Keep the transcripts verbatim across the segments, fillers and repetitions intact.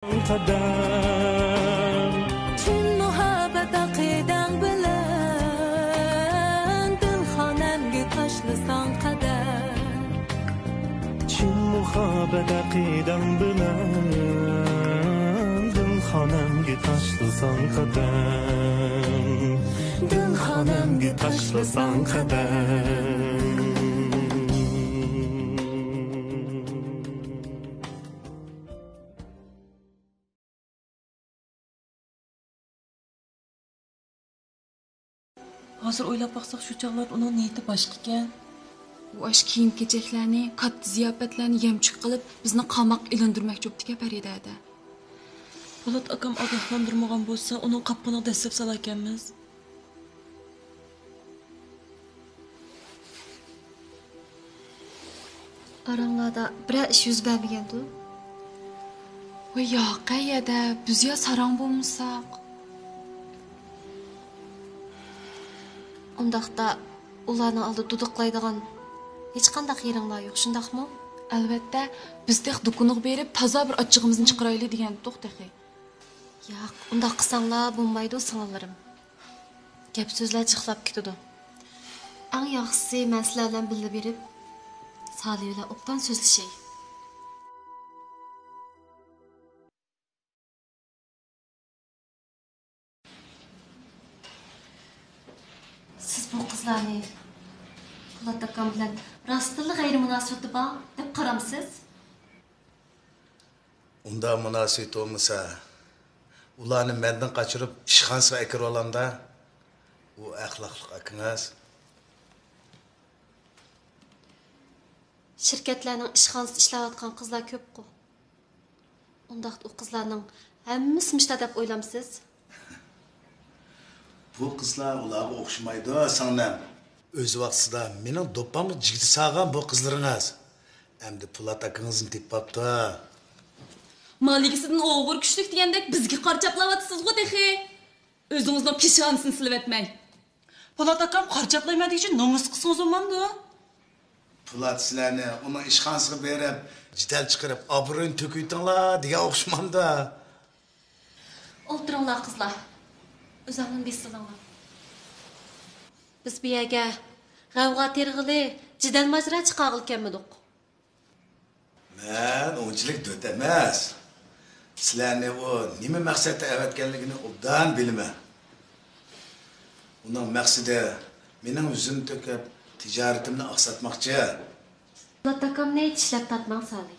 قەدەم. چىن مۇھەببەت ئەقىدەڭ بىلەن، دىل خانەمگە تاشلىساڭ قەدەم. چىن مۇھەببەت ئەقىدەڭ بىلەن، دىل خانەمگە تاشلىساڭ قەدەم. دىل خانەمگە تاشلىساڭ قەدەم. ھازىر ئويلاپ باقساق، شۇ چاغلاردا ئۇنىڭ نىيىتى باشقىكەن. ئۇ ئاشۇ كىيىم-كېچەكلەرنى، كاتتا زىياپەتلەرنى يەمچۈك قىلىپ، بىزنى قاماققا ئېلىندۇرماقچى بوپتىكەن پەرىدە ھەدە. پولات ئاكام ئاگاھلاندۇرمىغان بولسا، ئۇنىڭ قاپىقىنى دەسسەپ سالاكەنمىز. ئاراڭلاردا بىرەر ئىش يۈز بەرمىگەندۇ؟ ۋاي ياق، قەيەردە، بىز يا ساراڭ بولمىساق. ئۇنداقتا ئۇلارنىڭ ئالدىدا دۇدۇقلايدىغان ھېچقانداق يېرىڭلار يوق، شۇنداقمۇ؟ ئەلۋەتتە، بىز تېخى دۇكىنىغا بېرىپ تازا بىر ئاچچىقىمىزنى چىقىرايلى دېگەنتۇق تېخى. ياق، ئۇنداق قىلساڭلار بولمايدۇ، سىڭىللىرىم. گەپ-سۆزلەر جىقلاپ كېتىدۇ. ئەڭ ياخشىسى، مەن سىلەر بىلەن بىللە بېرىپ، سالى بىلەن ئوبدان سۆزلىشەي. سىز بۇ قىزلارنى پولات ئاكام بىلەن راستتىنلا غەيرىي مۇناسىۋىتى بار دەپ قارامسىز؟ ئۇنداق مۇناسىۋىتى بولمىسا، ئۇلارنى مەندىن قاچۇرۇپ ئىشخانىسىغا ئەكىرىۋالامدا. ئۇ ئەخلاقلىق ئاكىڭىز. شىركەتلەرنىڭ ئىشخانىسىدا ئىشلەۋاتقان قىزلار كۆپقۇ. ئۇنداقتا ئۇ قىزلارنىڭ ھەممىسى مۇشۇنداق دەپ ئويلامسىز؟ بۇ قىزلار ئۇلارغا ئوخشىمايدۇ، سىڭلىم. ئۆز ۋاقتىسىدا مېنىڭ دوپپامغا جىگدە سالغان بۇ قىزلىرىڭىز. ئەمدى پولات ئاكىڭىزنى تېپىپتۇ. مال ئىگىسىدىن ئوغۇر كۈچلۈك دېگەندەك بىزگە قارا چاپلاۋاتىسىزغۇ تېخى. ئۆزىڭىزنىڭ پېشانىسىنى سىلىۋەتمەي. پولات ئاكام قارا چاپلايمەن دېگۈچە نومۇس قىلسىڭىز بولمامدۇ؟ پولات سىلەرنى ئۇنىڭ ئىشخانىسىغا بېرىپ، جېدەل چىقىرىپ، ئابرۇيىنى تۆكۈۋېتىڭلار دېگەن ئوخشىمامدۇ؟ ئولتۇرۇڭلار، قىزلار. ئۆزۈڭلارنى بېسىۋېلىڭلار. بىز بۇ يەرگە غەۋغا تېرىغىلى، جېدەل ماجىرا چىقارغىلى كەلمىدۇق. مەن ئۇنچىلىك دۆت ئەمەس. سىلەرنى ئۇ نېمە مەقسەتتە ئەۋەتكەنلىكىنى ئوبدان بىلىمەن. ئۇنىڭ مەقسىتى مېنىڭ يۈزۈمنى تۆكۈپ، تىجارىتىمنى ئاقساتماقچى. پولات ئاكامنى چىشلەپ تارتماڭ، سالى.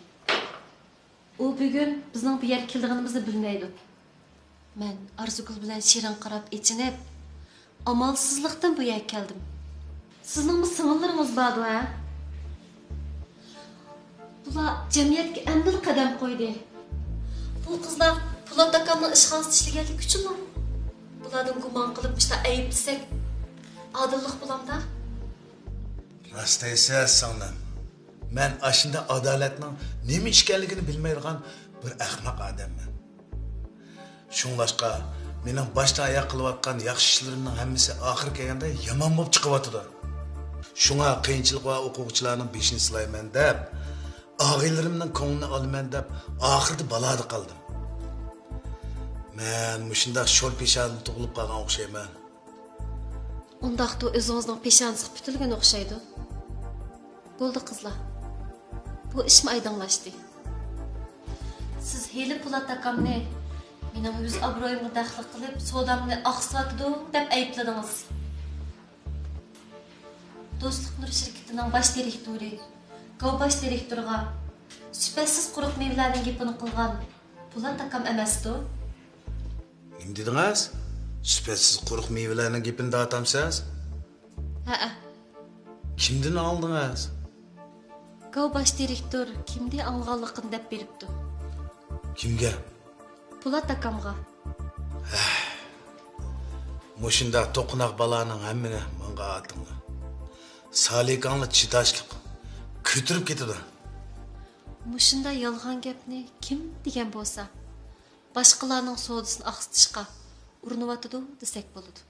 ئۇ بۈگۈن بىزنىڭ بۇ يەرگە كېلىدىغىنىمىزنى بىلمەيدۇ. مەن ئارزۇگۈل بىلەن شېرىن قاراپ ئېچىنىپ، ئامالسىزلىقتىن بۇ يەرگە كەلدىم. سىزنىڭمۇ سىڭىللىرىڭىز باردۇ ھە؟ بۇلار جەمئىيەتكە ئەمدىلا قەدەم قويدى. بۇ قىزلار پولات ئاكامنىڭ ئىشخانىسىدا ئىشلىگەنلىكى ئۈچۈنلا بۇلاردىن گۇمان قىلىپ مۇشۇنداق ئەيىبلىسەك، ئادىللىق بولامدا؟ راست دەيسىز، سىڭلىم. مەن ئاشۇنداق ئادالەتنىڭ نېمە ئىكەنلىكىنى بىلمەيدىغان بىر ئەخمەق ئادەممەن. شۇڭلاشقا، مېنىڭ باشتىن ئاياق قىلىۋاتقان ياخشى ئىشلىرىمنىڭ ھەممىسى ئاخىرى كەلگەندە يامان بولۇپ چىقىۋاتىدۇ. شۇڭا قىيىنچىلىق ۋە ئوقۇغۇچىلارنىڭ بېشىنى سىلايمەن دەپ، ئاغىنىلىرىمنىڭ كۆڭلىنى ئالىمەن دەپ، ئاخىرىدا بالادا قالدىم. مەن مۇشۇنداق شور پېشانىدىن تۇغۇلۇپ قالغان ئوخشايمەن. ئۇنداقتا ئۆزىڭىزنىڭ پېشانىسىغا پۈتۈلگەن ئوخشايدۇ. بولدى قىزلار، بۇ ئىشمۇ ئايدىڭلاشتى. سىز ھېلى پولات ئاكامنى مېنىڭ يۈز ئابرۇيۇمغا دەخلى قىلىپ، سودامنى ئاقسىتىۋاتىدۇ دەپ ئەيىبلىدىڭىز. دوستلۇق نۇر شىركىتىنىڭ باش دىرېكتورى، گاۋ باش دىرېكتورىغا سۈپەتسىز قۇرۇق مېۋىلەرنىڭ گېپىنى قىلغان پولات ئاكام ئەمەستۇ؟ نېمە دېدىڭىز؟ سۈپەتسىز قۇرۇق مېۋىلەرنىڭ گېپىنى دەۋاتامسىز؟ ھەئە. كىمدىن ئاڭلىدىڭىز؟ گاۋ باش دىرېكتور كىمدىن ئاڭلىغانلىقىنى دەپ بېرىپتۇ. كىمگە؟ پولات ئاكامغا. ھەھ. مۇشۇنداق توقۇناق بالانىڭ ھەممىنى ماڭا ئاتىڭلار. سالىكاڭلار چىداشلىق، كۆتۈرۈپ كېتىدۇ. مۇشۇنداق يالغان گەپنى كىم دېگەن بولسا، باشقىلارنىڭ سودىسىنى ئاقسىتىشقا ئۇرۇنۇۋاتىدۇ دېسەك بولىدۇ.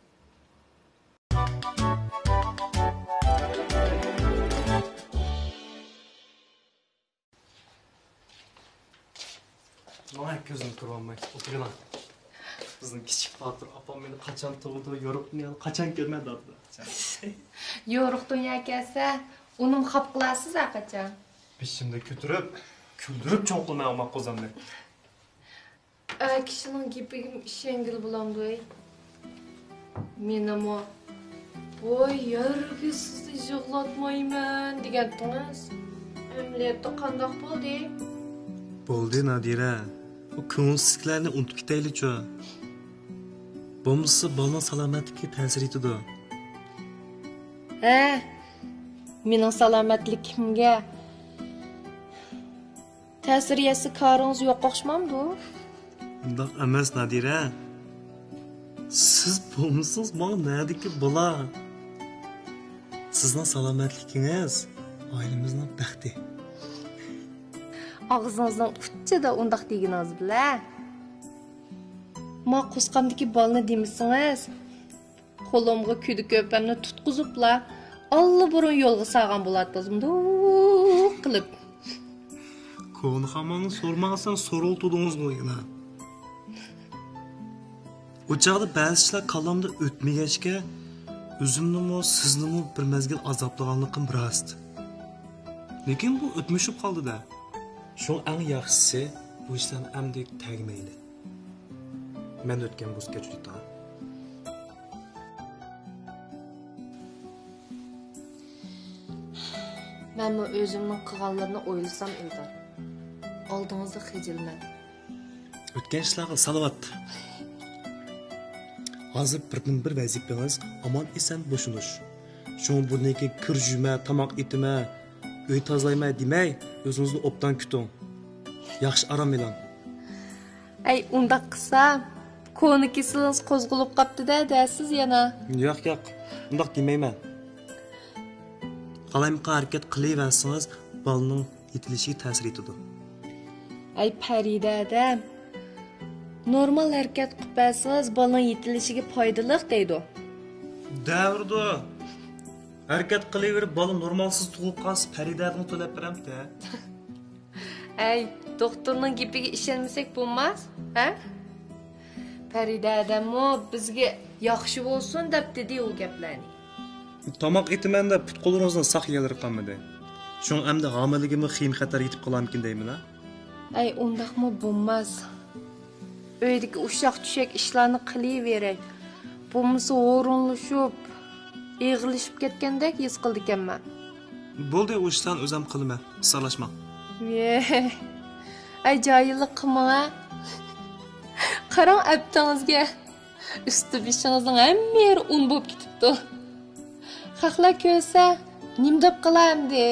ئاي، كۆزۈمنى تۇرۇۋالماي ئولتۇرۇڭلار. بىزنىڭ كىچىك باتۇر ئاپام مېنى قاچان تۇغىدۇ، يورۇق دۇنيانى قاچان كۆرىمەن دەۋاتىدۇ. يورۇق دۇنيا كەلسە، ئۇنىمۇ خاپا قىلارسىز ھەرقاچان. بېشىمنى كۆتۈرۈپ، كۈلدۈرۈپ چوڭ قىلىمەن ئوماق قوزامنى. ئەر كىشىنىڭ گېپىگىمۇ ئىشەنگىلى بولامدۇ ئەي؟ مېنىمۇ بۇ يەرگە سىزنى يىغلاتمايمەن دېگەنتىڭىز. ئەمەلىيەتتە قانداق بولدى؟ بولدى، نادىرە. بۇ كۆڭۈلسىزلىكلەرنى ئۇنتۇپ كېتەيلىچۇ. بولمىسا بالىنىڭ سالامەتلىكىگە تەسىر يېتىدۇ. ھە، مېنىڭ سالامەتلىكىمگە تەسىر يەتسە كارىڭىز يوق ئوخشىمامدۇ؟ ئۇنداق ئەمەس، نادىرە. سىز بولمىسىڭىز ماڭا نەدىكى بالا؟ سىزنىڭ سالامەتلىكىڭىز ئائىلىمىزنىڭ بەختى. ئاغزىڭىزنىڭ ئۇچىدا ئۇنداق دېگىنىڭىز بىلەن، ما قۇسقامدىكى بالىنى دېمىسىڭىز، قولۇمغا كۈدە كۆرپەمنى تۇتقۇزۇپلا، ئاللىبۇرۇن يولغا سالغان بولاتتىڭىز، مۇنداق قىلىپ. كونا خاماننى سورىماڭ، سورۇلتۇدىڭىزغۇ يەنە. ئۇ چاغدا بەزى ئىشلار كاللامدا ئۆتمىگەچكە، ئۆزۈمنىمۇ، سىزنىمۇ بىر مەزگىل ئازابلىغانلىقىم راست. لېكىن بۇ ئۆتمۈش بولۇپ قالدى-دە. شۇڭا ئەڭ ياخشىسى، بۇ ئىشلارنى ئەمدى تەگمەيلى. مەن ئۆتكەن بۇ كەچ ئۆتە. مەنمۇ ئۆزۈمنىڭ قىلغانلىرىنى ئويلىسام، ئىلدار، ئالدىڭىزدا خىجىلمەن. ئۆتكەن ئىشلارغا سالاۋات. ھازىر بىردىنبىر ۋەزىپىڭىز ئامان-ئېسەن بوشىنىش. شۇڭا بۇندىن كېيىن كىر يۇيىمەن، تاماق ئېتىمەن، ئۆي تازىلايمەن دېمەي، ئۆزىڭىزنى ئوبدان كۈتۈڭ. ياخشى ئارام ئېلىڭ. ئەي، ئۇنداق قىلسا، كونا كېسىلىڭىز قوزغىلىپ قاپتۇ-دە دەرسىز يەنە. ياق، ياق، ئۇنداق دېمەيمەن. قالايمىقان ھەرىكەت قىلىۋەرسىڭىز، بالىنىڭ يېتىلىشىگە تەسىر يېتىدۇ. ئەي، پەرىدە ئادەم، نورمال ھەرىكەت قىلىپ بەرسىڭىز، بالىنىڭ يېتىلىشىگە پايدىلىق دەيدۇ. دەۋرىدۇ. ھەرىكەت قىلىۋېرىپ، بالا نورمالسىز تۇغۇلۇپ قالسا، پەرىدە ئادەمگە تۆلەپ بېرەمتى. ئەي، دوختۇرنىڭ گېپىگە ئىشەنمىسەك بولماس، ھە؟ پەرىدە ئادەممۇ بىزگە ياخشى بولسۇن دەپ دېدى ئۇ گەپلەرنى. تاماق ئېتىمەن دەپ پۇت-قوللىرىڭىزنىڭ ساق يەرلىرى قالمىدى. شۇڭا ئەمدى ھامىلىگىمۇ خېيىم-خەتەر يېتىپ قالارمىكىن دەيمەن-ھە. ئەي، ئۇنداقمۇ بولماس. ئۆيدىكى ئۇششاق-چۈششەك ئىشلارنى قىلىۋېرەي. بولمىسا ھۇرۇنلىشىپ، ئېغىرلىشىپ كەتكەندەك ھېس قىلىدىكەنمەن. بولدى، ئۇ ئىشلارنى ئۆزۈم قىلىمەن، ئىسراپلاشماڭ. ۋەي، ئەي، جاھىللىق قىلماڭ ھە. قاراڭ ئەپتىڭىزگە، ئۈستى بېشىڭىزنىڭ ھەممە يېرى ئۇن بولۇپ كېتىپتۇ. خەقلەر كۆرسە، نېمە دەپ قالار ئەمدى؟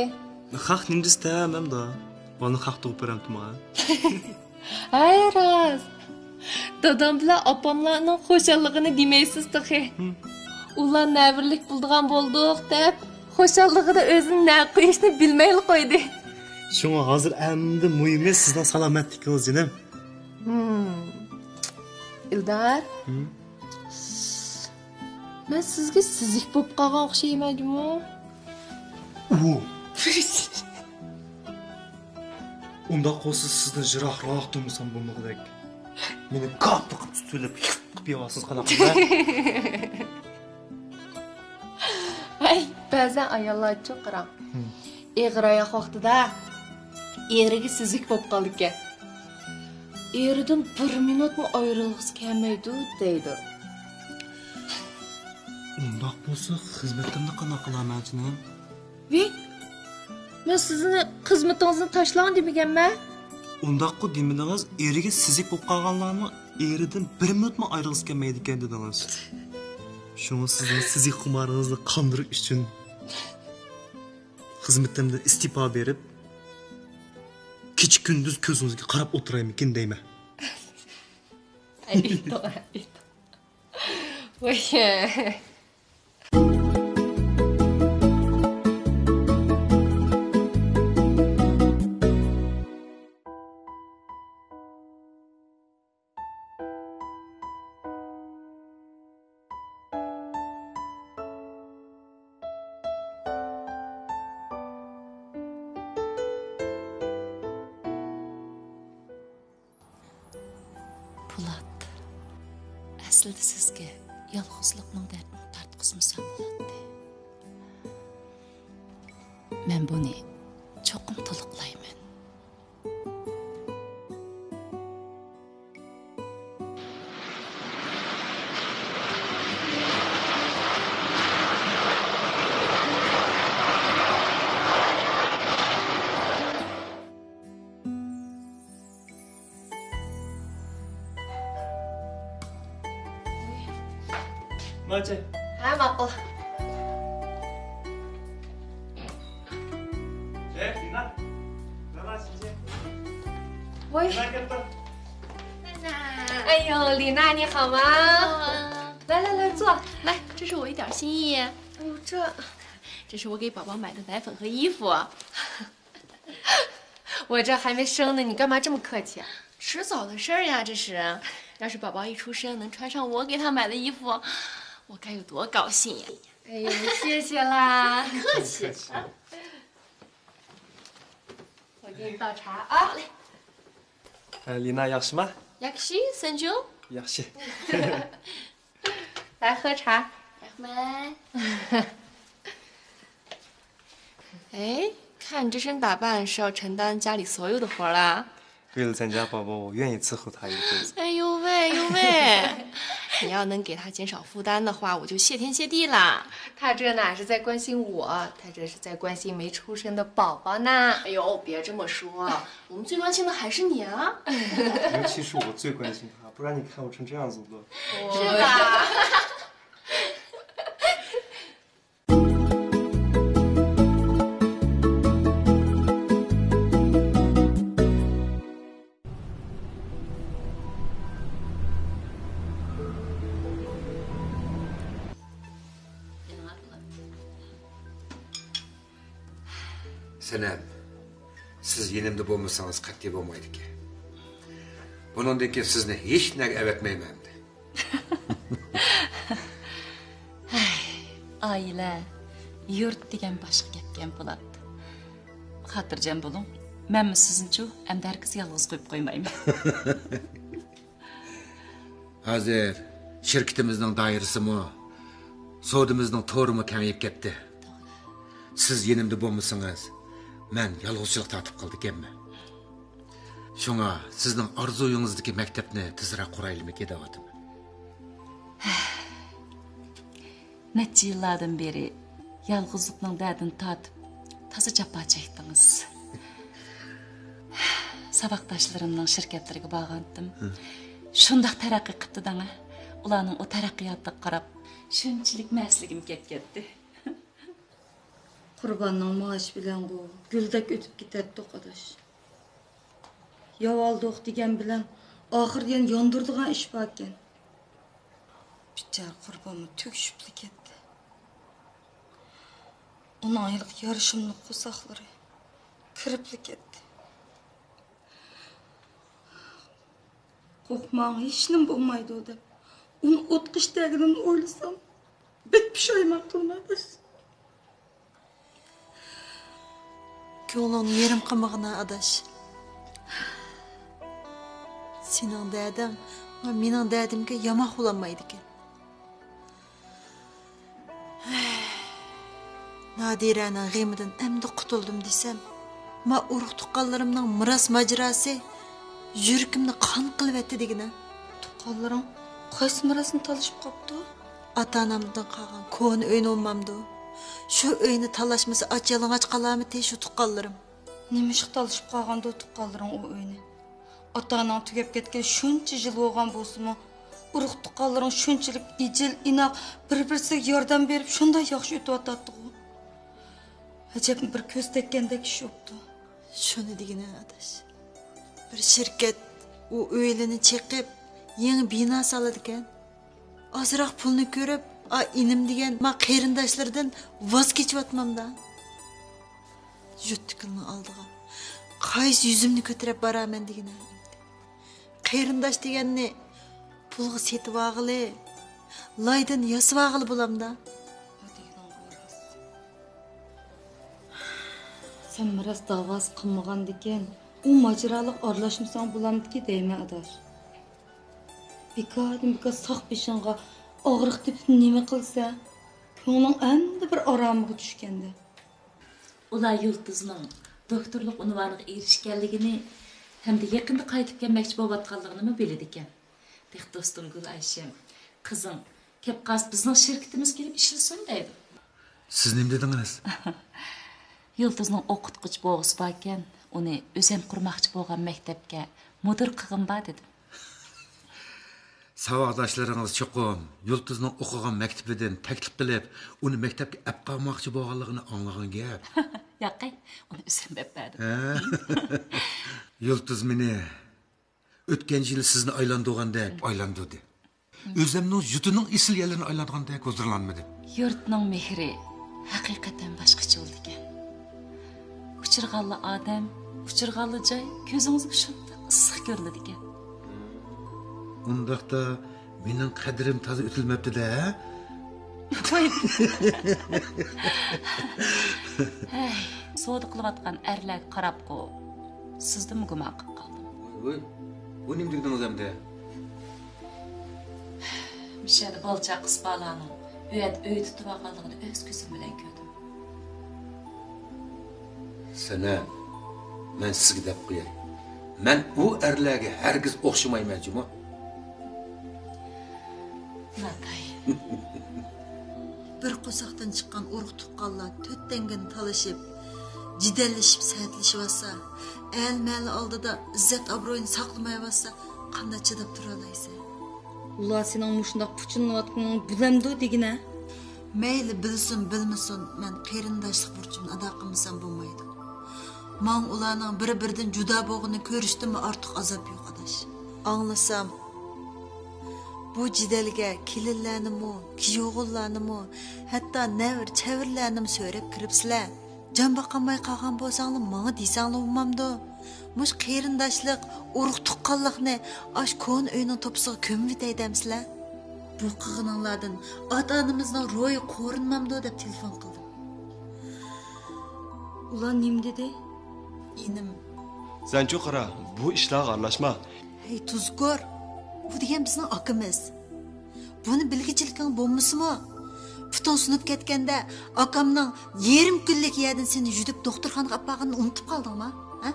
خەق نېمە دېسە دەمەمدۇ؟ بالىنى خەق تۇغۇپ بېرەمتىما؟ ھەي راست. دادام بىلەن ئاپاملارنىڭ خۇشاللىقىنى دېمەيسىز تېخى. ھىم. ئۇلار نەۋرىلىك بولىدىغان بولدۇق دەپ، خۇشاللىقىدا ئۆزىنى نەگە قويۇشنى بىلمەيلا قويدى. شۇڭا ھازىر ئەمدى مۇھىمى سىزنىڭ سالامەتلىكىڭىز، جېنىم. ھىم. ئىلدار. ھىم. مەن سىزگە سېزىك بولۇپ قالغان ئوخشايمەن جۇمۇ. ئۇ. ئۇنداق بولسا سىزدىن يىراقراق تۇرمىسام بولمىغۇدەك. مېنى كاپا قىلىپ تۇتۇۋېلىپ، يىق قىلىپ يەۋالسىڭىز قانداق بولار؟ ھەي، بەزەن ئاياللارچۇ قاراڭ. ھىم. ئېغىر ئاياق ۋاقتىدا ئېرىگە سېزىك بولۇپ قالىدىكەن. ئېرىدىن بىر مىنۇتمۇ ئايرىلغۇسى كەلمەيدۇ دەيدۇ. ئۇنداق بولسا خىزمىتىمنى قانداق قىلارمەن جېنىم؟ ۋىي، مەن سىزنى خىزمىتىڭىزنى تاشلاڭ دېمىگەنمەن. ئۇنداققۇ دېمىدىڭىز، ئېرىگە سېزىك بولۇپ قالغانلارمۇ ئېرىدىن بىر مىنۇتمۇ ئايرىلغۇسى كەلمەيدىكەن دېدىڭىز. شۇڭا سىزنىڭ سېزىك خۇمارىڭىزنى قاندۇرۇش ئۈچۈن خىزمىتىمدىن ئىستېپا بېرىپ، كېچە-كۈندۈز كۆزىڭىزگە قاراپ ئولتۇرايمىكىن دەيمەن. ئەي، توغرا، ئەي، توغرا. ۋاي. بولاتتى. ئەسلىدە سىزگە يالغۇزلۇقنىڭ دەردىنى تارتقۇزمىسام بولاتتى. مەن بۇنى چوقۇم تولۇقلايمەن. ماچى. ھە، ماقۇل. ئەي، لىنا. لىنا، سىزچە؟ ۋاي. لىنا كەپتۇ. 哎呦，丽娜，你好吗？来来来，坐。来，这是我一点心意。哎呦，这，这是我给宝宝买的奶粉和衣服。 我这还没生呢，你干嘛这么客气啊？迟早的事儿呀，这是。要是宝宝一出生能穿上我给他买的衣服，我该有多高兴呀！哎呦，谢谢啦。客气。我给你倒茶啊。好嘞。 ئە، لىنا ياخشىما؟ ياخشى، سەنچۇ؟ ياخشى. 来喝茶。来。哎，看你这身打扮，是要承担家里所有的活儿啦？为了咱家宝宝，我愿意伺候他一辈子。哎呦喂，呦喂！你要能给他减少负担的话，我就谢天谢地啦。他这哪是在关心我，他这是在关心没出生的宝宝呢。哎呦，别这么说，我们最关心的还是你啊。尤其是我最关心他，不然你看我成这样子了。是吧？ سەنەم، سىز يېنىمدا بولمىسىڭىز قەتئىي بولمايدىكەن. بۇنىڭدىن كېيىن سىزنى ھېچ نەگە ئەۋەتمەيمەن ئەمدى. ھەي، ئائىلە، يۇرت دېگەن باشقا گەپكەن، پولات. خاتىرجەم بولۇڭ، مەنمۇ سىزنىچۇ ئەمدى ھەرگىز يالغۇز قويۇپ قويمايمەن. ھازىر شىركىتىمىزنىڭ دائىرىسىمۇ، سودىمىزنىڭ تورىمۇ كېڭىيىپ كەتتى. سىز يېنىمدا بولمىسىڭىز، مەن يالغۇزچىلىق تارتىپ قالىدىكەنمەن. شۇڭا سىزنىڭ ئارزۇيىڭىزدىكى مەكتەپنى تېزرەك قۇرايلىمىكىن دەۋاتىمەن. نەچچە يىللاردىن بېرى يالغۇزلۇقنىڭ دەردىنى تارتىپ، تازا جاپا چەكتىڭىز. ساۋاقداشلىرىمنىڭ شىركەتلىرىگە بارغانتىم. ھە. شۇنداق تەرەققىي قىپتۇ دەڭە. ئۇلارنىڭ ئۇ تەرەققىياتىغا قاراپ، شۇنچىلىك مەستلىكىم كەپ كەتتى. قۇرباننىڭ مائاشى بىلەنغۇ گۈلدەك ئۆتۈپ كېتەتتۇق، ئاداش. ياۋالدۇق دېگەن بىلەن، ئاخىرىدا يەنە ياندۇرىدىغان ئىش باركەن. بىچارە قۇربانمۇ تۈگىشىپلا كەتتى. ئۇنىڭ ھېلىقى يارىشىملىق قورساقلىرى كىرىپلا كەتتى. قورقماڭ، ھېچنېمە بولمايدۇ دەپ، ئۇنى ئوتقا ئىتتەرگىنىمنى ئويلىسام، بەك پۇشايمان قىلىمەن، ئاداش. كۆڭلۈڭنى يېرىم قىلمىغىنا، ئاداش. سېنىڭ دەردىڭ مېنىڭ دەردىمگە ياماق بولالمايدىكەن. نادىرەنىڭ غېمىدىن ئەمدى قۇتۇلدۇم دېسەم، ما ئۇرۇق-تۇغقانلىرىمنىڭ مىراس ماجىراسى يۈرىكىمنى قان قىلىۋەتتى دېگىنە. تۇغقانلىرىڭ قايسى مىراسنى تالىشىپ قاپتۇ؟ ئاتا-ئانامدىن قالغان كونا ئۆينى ئۇنىمامدۇ؟ شۇ ئۆينى تالاشمىسا ئاچ-يالىڭاچ قالارمىتى شۇ تۇغقانلىرىم؟ نېمىشقا تالىشىپ قالغاندۇ تۇغقانلىرىڭ ئۇ ئۆينى؟ ئاتا-ئاناڭ تۈگەپ كەتكىلى شۇنچە يىل بولغان بولسىمۇ، ئۇرۇق-تۇغقانلىرىڭ شۇنچىلىك ئىجىل-ئىناق، بىر-بىرسىگە ياردەم بېرىپ، شۇنداق ياخشى ئۆتۈۋاتاتتىغۇ. ئەجەبمۇ بىر كۆز تەگكەندەك ئىش بوپتۇ. شۇنى دېگىنە، ئاداش. بىر شىركەت ئۇ ئۆيلىرىنى چېقىپ، يېڭى بىنا سالىدىكەن. ئازراق پۇلنى كۆرۈپ، ئا، ئىنىم دېگەن ما قېرىنداشلىرىدىن ۋاز كېچىۋاتمامدا. يۇرتتىكىلىرنىڭ ئالدىغا قايسى يۈزۈمنى كۆتۈرۈپ بارامەن دېگىنە. قېرىنداش دېگەننى پۇلغا سېتىۋالغىلى، لايدىن ياسىۋالغىلى بولامدا. سەن مىراس داۋاسى قىلمىغاندىكىن، ئۇ ماجىرالىق ئارىلاشمىساڭ بولامدىكى دەيمەن، ئاداش. بىكاردىن بىكار ساق بېشىڭغا ئاغرىق تېپىپ نېمە قىلسا، كۆڭلۈڭ ئەمدى بىر ئارامىغا چۈشكەندە. ئۇلار يۇلتۇزنىڭ دوكتورلۇق ئۇنۋانىغا ئېرىشكەنلىكىنى ھەمدە يېقىندا قايتىپ كەلمەكچى بولۇۋاتقانلىقىنىمۇ بىلىدىكەن. بەك دوستۇم گۈلئايشەم، قىزىڭ كەپ قالسا بىزنىڭ شىركىتىمىزگە كېلىپ ئىشلىسۇن دەيدۇ. سىز نېمە دېدىڭىز؟ يۇلتۇزنىڭ ئوقۇتقۇچى بولغۇسى باركەن، ئۇنى ئۆزۈم قۇرماقچى بولغان مەكتەپكە مۇدىر قىلغۇم بار دېدىم. ساۋاقداشلىرىڭىز چوقۇم يۇلتۇزنىڭ ئوقۇغان مەكتىپىدىن تەكلىپ قىلىپ، ئۇنى مەكتەپكە ئەپ قالماقچى بولغانلىقىنى ئاڭلىغان گەپ. ياقەي، ئۇنى ئۆزۈم ئەپ بەردىم. ھە؟ يۇلتۇز مېنى ئۆتكەن يىلى سىزنى ئايلاندۇرغاندەك ئايلاندۇردى. ئۆزۈمنىڭ يۇرتىنىڭ ئېسىل يەرلىرىنى ئايلانغاندەك ھۇزۇرلانمىدىم. يۇرتنىڭ مېھرى ھەقىقەتەن باشقىچە بولىدىكەن. ئۇچرىغانلا ئادەم، ئۇچرىغانلا جاي كۆزىڭىزگە شۇنداق ئىسسىق كۆرۈنىدىكەن. ئۇنداقتا مېنىڭ قەدرىم تازا ئۆتۈلمەپتۇ-دە، ھە؟ ھەي، سودا قىلىۋاتقان ئەرلەرگە قاراپقۇ، سىزدىنمۇ گۇمان قىلىپ قالدىم. ۋوي، ۋوي، بۇ نېمە دېگىنىڭىز ئەمدى؟ مۇشۇ يەردە بالا-چاقىسى بارلارنىڭ بۇ يەردە ئۆي تۇتۇۋالغانلىقىنى ئۆز كۆزۈم بىلەن كۆردۈم. سەنەم، مەن سىزگە دەپ قوياي، مەن ئۇ ئەرلەرگە ھەرگىز ئوخشىمايمەن جۇمۇ. ناتاي. بىر قورساقتىن چىققان ئۇرۇق-تۇغقانلار تۆت تەڭگىنى تالىشىپ، جېدەللىشىپ سەتلىشىۋاتسا، ئەل-مەل ئالدىدا ئىززەت-ئابرۇيىنى ساقلىمايۋاتسا، قانداق چىداپ تۇرالايسەن؟ ئۇلار سېنىڭ مۇشۇنداق پۇچۇنلاۋاتقىنىڭنى بىلەمدۇ دېگىنە؟ مەيلى بىلسۇن، بىلمىسۇن، مەن قېرىنداشلىق بۇرچۇمنى ئادا قىلمىسام بولمايدۇ. ماڭا ئۇلارنىڭ بىر-بىرىدىن جۇدا بولغىنىنى كۆرۈشتىنمۇ ئارتۇق ئازاب يوق، ئاداش. ئاڭلىسام، بۇ جېدەلگە كېلىنلەرنىمۇ، كىيوغۇنلارنىمۇ، ھەتتا نەۋرە-چەۋرىلەرنىمۇ سۆرەپ كىرىپسىلەر. جان باقالماي قالغان بولساڭلار، ماڭا دېسەڭلار بولمامدۇ؟ مۇشۇ قېرىنداشلىق، ئۇرۇق-تۇغقانلىقنى ئاشۇ كونا ئۆينىڭ توپىسىغا كۆمۈۋېتەي دەمسىلەر؟ بۇ قىلغىنىڭلاردىن ئاتا-ئانىمىزنىڭ روھى قورۇنمامدۇ دەپ تېلېفون قىلدىم. ئۇلار نېمە دېدى؟ ئىنىم. سەنچۇ قارا، بۇ ئىشلارغا ئارىلاشما. ھەي، تۇزكور! ئۇ دېگەن بىزنىڭ ئاكىمىز. بۇنى بىلگۈچىلىكىڭ بولمىسىمۇ، پۇتۇڭ سۇنۇپ كەتكەندە ئاكامنىڭ يېرىم كۈنلۈك يەردىن سېنى يۈدۈپ دوختۇرخانىغا ئاپارغىنىنى ئۇنتۇپ قالدىڭما؟ ھە؟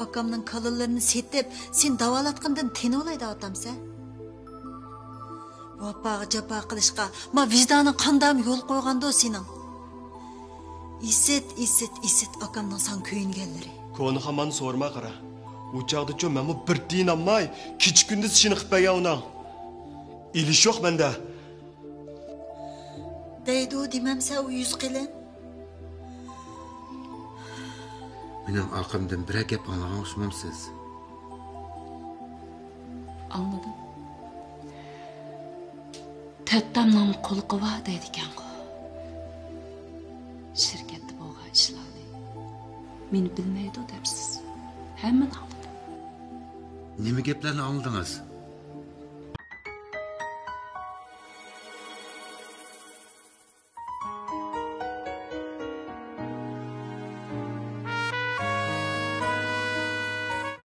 ئاكامنىڭ كالىلىرىنى سېتىپ، سېنى داۋالاتقىنىدىن تېنىۋالاي دەۋاتامسەن؟ ۋاپاغا جاپا قىلىشقا ما ۋىجدانىڭ قانداقمۇ يول قويغاندۇ سېنىڭ؟ ئىسىت، ئىسىت، ئىسىت ئاكامنىڭ ساڭا كۆيۈنگەنلىرى. كونا خاماننى سورىما قارا. ئۇ چاغدىچۇ مەنمۇ بىر تىيىن ئالماي، كېچە-كۈندۈز ئىشىنى قىلىپ بەرگەن ئۇنىڭ. ئېلىش يوق مەندە. دەيدۇ دېمەمسە ئۇ يۈز قېلىن. مېنىڭ ئارقامدىن بىرەر گەپ ئاڭلىغان ئوخشىمامسىز؟ ئاڭلىدىم. تۆت تامنىڭ قۇلىقى بار دەيدىكەنغۇ. شىركەتتە بولغان ئىشلارنى مېنى بىلمەيدۇ دەپسىز. ھەممىنى ئاڭلىدىم. نېمە گەپلەرنى ئاڭلىدىڭىز؟